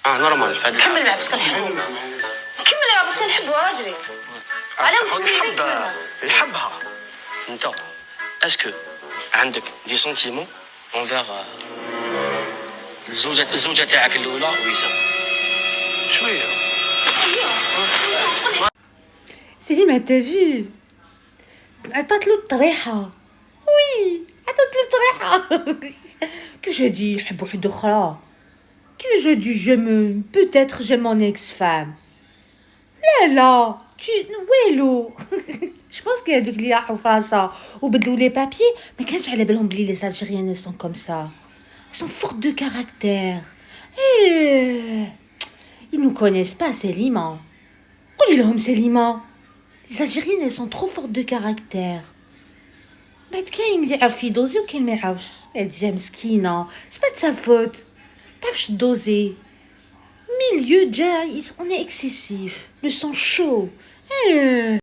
اه normal في هاد كمل معاه parce que نحبو، كمل معاه parce que نحبو راجلي. علاه صح، هو وتولي يحب كمل. يحبها. انت est-ce que عندك des sentiments envers الزوجه تاعك الاولى وسام؟ شويه. سليمة، t'as vu؟ عطات له الطريحة، oui، عطات له الطريحة. كيفاش هادي يحب وحدة أخرى؟ كيفاش هادي j'aime peut-être j'aime mon ex-femme؟ لا لا، tu والو. je pense que هادوك اللي راحوا فرنسا وبدلوا les papiers ما كانش على بالهم بلي les Algériennes sont comme ça، sont fortes de caractère. إيه، ils nous connaissent pas. سليمة، قولي لهم سليمة، les Algériennes, elles sont trop fortes de caractère. بعد كاين اللي يعرف يدوزي وكاين ما يعرفش. هاد مسكينة، c'est pas de sa faute، تعرفش دوزي milieu déjà, on est excessif, le sang chaud. إيه.